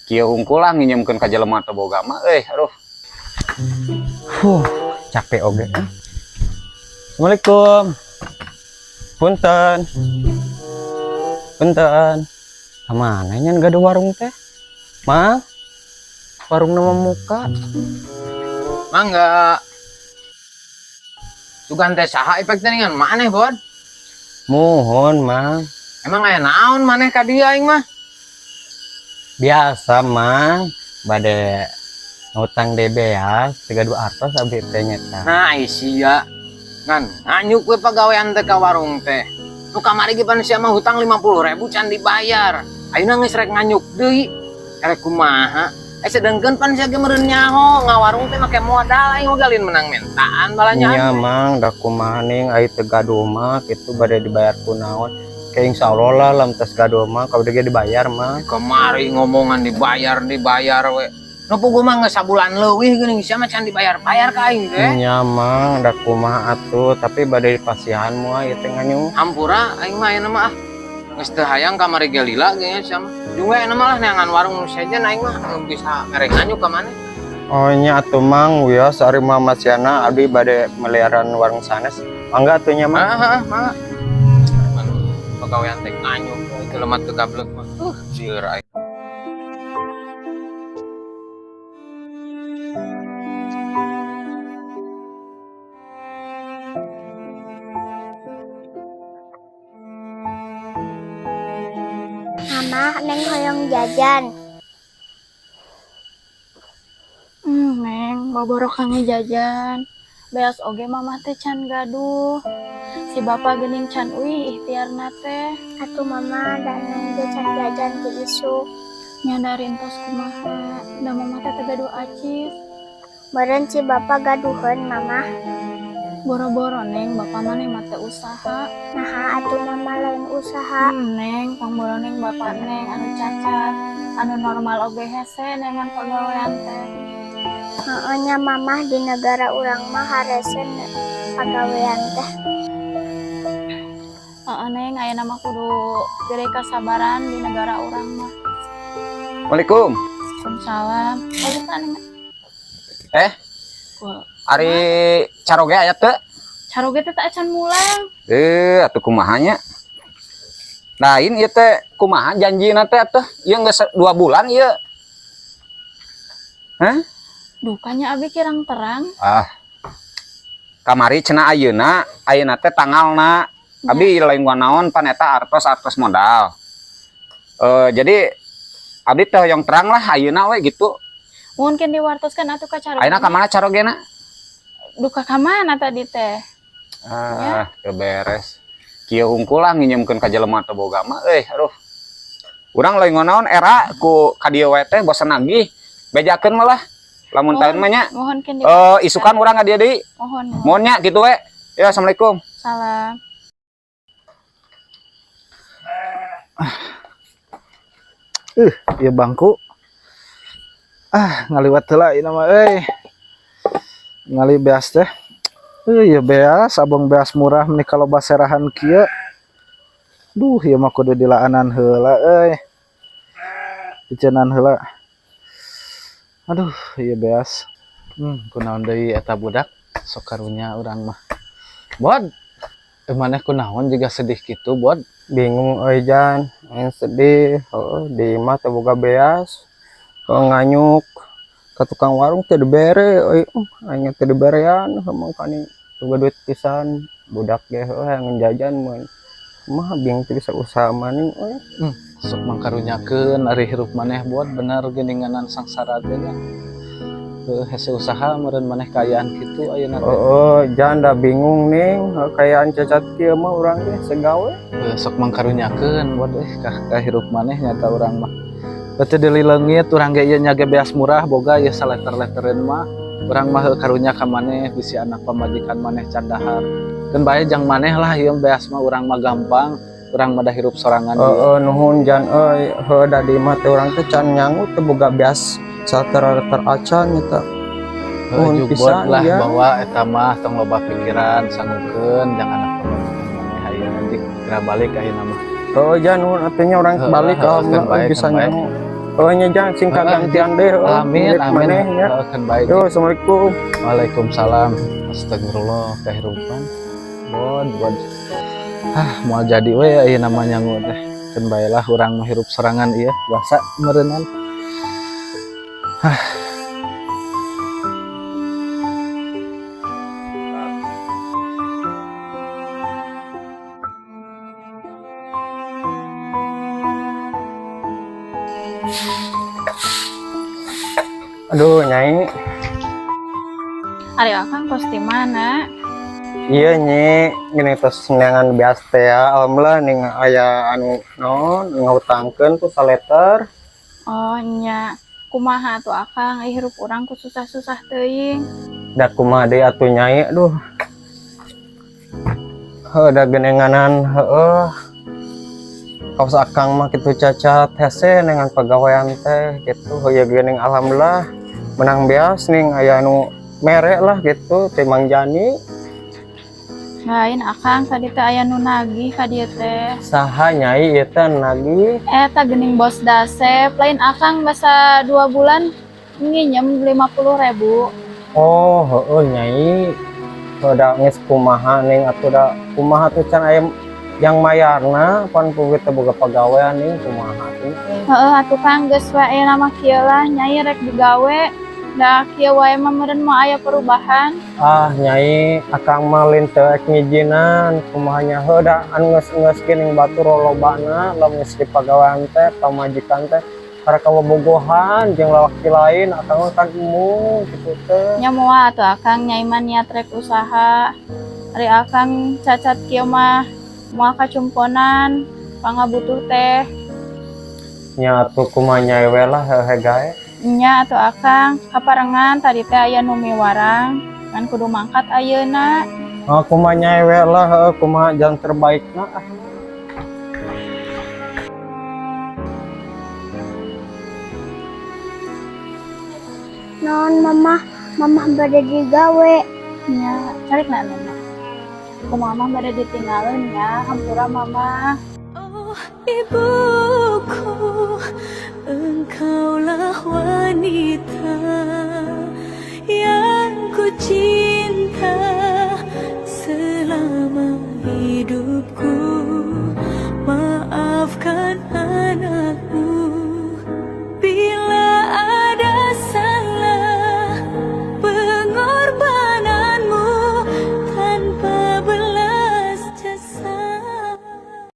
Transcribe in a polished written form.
Kieu hungkul lah nginjemkeun ka jelema teu boga mah euy, aduh. Huh, capek oge. Assalamualaikum. Punten. Punten. Kamana nya gaduh warung teh? Ma? Warung nama muka. Mangga. Sugan teh saha efek teh ngan maneh, Bon? Mohon, Mang. Emang aya naon maneh ka dieu aing mah? Biasa, Mang. Bade ngutang DB ya, 32 artos abdi teh nyeta. Nah, ai sia. Ngan nganyuk we pagawean teh ka warung teh. Nu kamari ge pan sia mah hutang 50.000 can dibayar. Ayeuna geus rek nganyuk deui. Erek kumaha? Eh, sedengkeun pan sia ge meureun nyaho ngawarung teh make modal, aing oge lain menang mentaan balanjaan. Nya, Mang, da kumaha ning ai teu gaduh mah kitu bade dibayar ku naon. Kayak insyaallah lah lamun tos gaduh mah kabeh ge dibayar, Mang. Kemari ngomongan dibayar dibayar we. Nu puguh mah geus sabulan leuwih geuning sia mah can dibayar-bayar ka aing teh. Nya, Mang, da kumaha atuh, tapi bade dipasihan moal ieu teh nganyu. Hampura aing mah ayeuna mah ah. Geus teu hayang kamari ge lila ge nya sia mah. Jeung we ayeuna mah lah neangan warung nu sejen aing mah nu bisa mere nganyu ka maneh. Oh nya atuh, Mang, wios ari mah masiana abdi bade meliaran warung sanes. Mangga atuh nya, Mang. Heeh, mangga. Manu pagawean teh nganyu itu lemah teu gablek mah. Lieur aing. Mama, Neng hoyong jajan. Neng, boboro kangge jajan. Beas oge mama teh can gaduh. Si bapak geuning can uih ikhtiarna teh. Atuh Mama, da Neng ge can jajan ti isuk. Nyadarin tos kumaha, da mama teh teu gaduh acis. Meureun si bapak gaduheun, Mama. Boro-boro, Neng, bapak maneh mah teu usaha. Naha atuh Mama lain usaha? Neng, pangboro Neng bapak Neng anu cacat, anu normal oge hese nengan pagawean teh. Heeh nya Mama, di negara urang mah harese pagawean teh. Heeh, Neng, ayeuna mah kudu gede kasabaran di negara urang mah. Assalamualaikum. Waalaikumsalam. Oh, bukan, Neng. Eh, Ku ari caroge aya teu? Caroge teh acan mulang. Eh, atuh kumaha nya? Lain ieu teh kumaha janjina teh atuh? Ieu geus 2 bulan ieu. Hah? Dukanya abi kirang terang. Ah. Kamari cenah ayeuna, ayeuna teh tanggalna. Abi lain naon pan eta artos-artos modal. Jadi abdi teh hoyong terang lah ayeuna we gitu. Mungkin diwartoskan atuh ka caroge. Ayeuna ka mana carogena? Duka ka mana tadi teh? Ah, teu beres. Kieu hungkul lah nginjemkeun ka jelema teu boga mah euy, aduh. Urang lain naon era ku ka dieu we teh bosen nagih. Bejakeun mah lah. Lamun taeun mah nya. Mohon kin Isukan urang ka dieu deui. Mohon. Mohon nya kitu we. Ya, assalamualaikum. Salam. Ieu bangku. Ah, ngaliwat heula ieu mah euy. Ngali beas teh. Ieu beas, abang beas murah meni kalau baserahan kieu. Duh, ieu mah kudu dilaanan heula euy. Dicenan heula. Aduh, ieu beas. Kunaon deui eta budak? Sok karunya urang mah. Bod, maneh kunaon juga sedih kitu, Bod? Bingung euy, Jan, aing sedih, heuh di imah teu boga beas. Kalau nganyuk ka tukang warung teu dibere euy, aing teu diberean heuh mangkani boga duit pisan, budak ge heuh hayang jajan mun. Mah bingung teu bisa usaha maning euy. Sok mangkarunyakeun ari hirup maneh, Bod, bener geuninganan sangsara teh nya. Heuh, hese usaha meureun maneh kaayaan kitu ayeuna teh. Heeh, Jan, da bingung ning, kaayaan cacat kieu mah urang ge segawe. Heuh, sok mangkarunyakeun, Bod, euy ka hirup maneh nyata urang mah. Beuteung deuli leungit urang ge ieu nya ge beas murah boga ieu saleter-letereun mah. Urang mah heuh karunya ka maneh bisi anak pamajikan maneh can dahar. Keun bae jang maneh lah ieu beas mah, urang mah gampang, urang mah da hirup sorangan ieu. Heeh, nuhun Jan euy, heuh da di imah teh urang teh can nyangu teu boga beas saleter-leter acan eta. Heuh, Nuhun jugbot pisan, lah ya. Bawa eta mah tong loba pikiran, sangukeun jang anak pamajikan maneh ayeuna jik geura balik ayeuna mah. Heuh Jan, nuhun atuh nya urang Heuh, balik heuh, alhamdulillah keun bae, bisa keun bae. nyangu. Oh nya Jan, sing kagantian deh. Heuh, Amin, milik amin. maneh nya. Heeh, kan baik. Yo, assalamualaikum. Waalaikumsalam. Astagfirullah, kehirupan. Bod, bod. Ah, mau jadi we ya ieu namanya nyangu teh. Keun bae lah urang mah hirup serangan ieu, biasa meureunnan. Ah. Aduh, Nyai. Ari akang tos di mana? Iya nyi, gini tos neangan beas teh ya. Alhamdulillah ning aya anu naon ngahutangkeun ku saleter. Oh nya, kumaha tuh akang ih hirup urang ku susah-susah teuing. Da kumaha deui atuh Nyai, aduh. Heuh da genenganan heueuh. Kaos akang mah kitu cacat hese dengan pagawean teh gitu. Heuh ya geuning alhamdulillah menang beas ning aya anu mere lah gitu teh Mang Jani. Lain akang tadi teh aya nu nagih ka dieu teh. Saha Nyai ieu teh nagih? Eta geuning bos Dasep, lain akang basa 2 bulan nginjem 50.000. Oh, heueuh Nyai. Heuh da geus kumaha ning atuh da kumaha tuh can aya yang mayarna pan kuwi teh boga pagawean ning kumaha tuh. Heeh atuh Kang geus wae nama kieu lah Nyai rek digawe. Da kieu wae mah meureun moal aya perubahan. Ah Nyai, akang mah lain teu ek ngijinan kumaha nya heuh da anu geus-geus geuning batur lolobana lamun geus dipagawean teh pamajikan teh para kabobogohan jeung lalaki lain akang mah kan embung kitu teh. Nya moal atuh akang Nyai mah niat rek usaha. Ari akang cacat kieu mah moal kacumponan pangabutuh teh. Nya atuh kumaha Nyai we lah heuh gae. Nya atuh akang kaparengan tadi teh aya nu miwarang kan kudu mangkat ayeuna. Oh, kumaha Nyai we lah heuh kumaha jalan terbaikna ah. Naon mamah, mamah bade digawe. Nya calik na nana. Ku mama bade ditinggalin ya, hampura mama. Oh, ibu.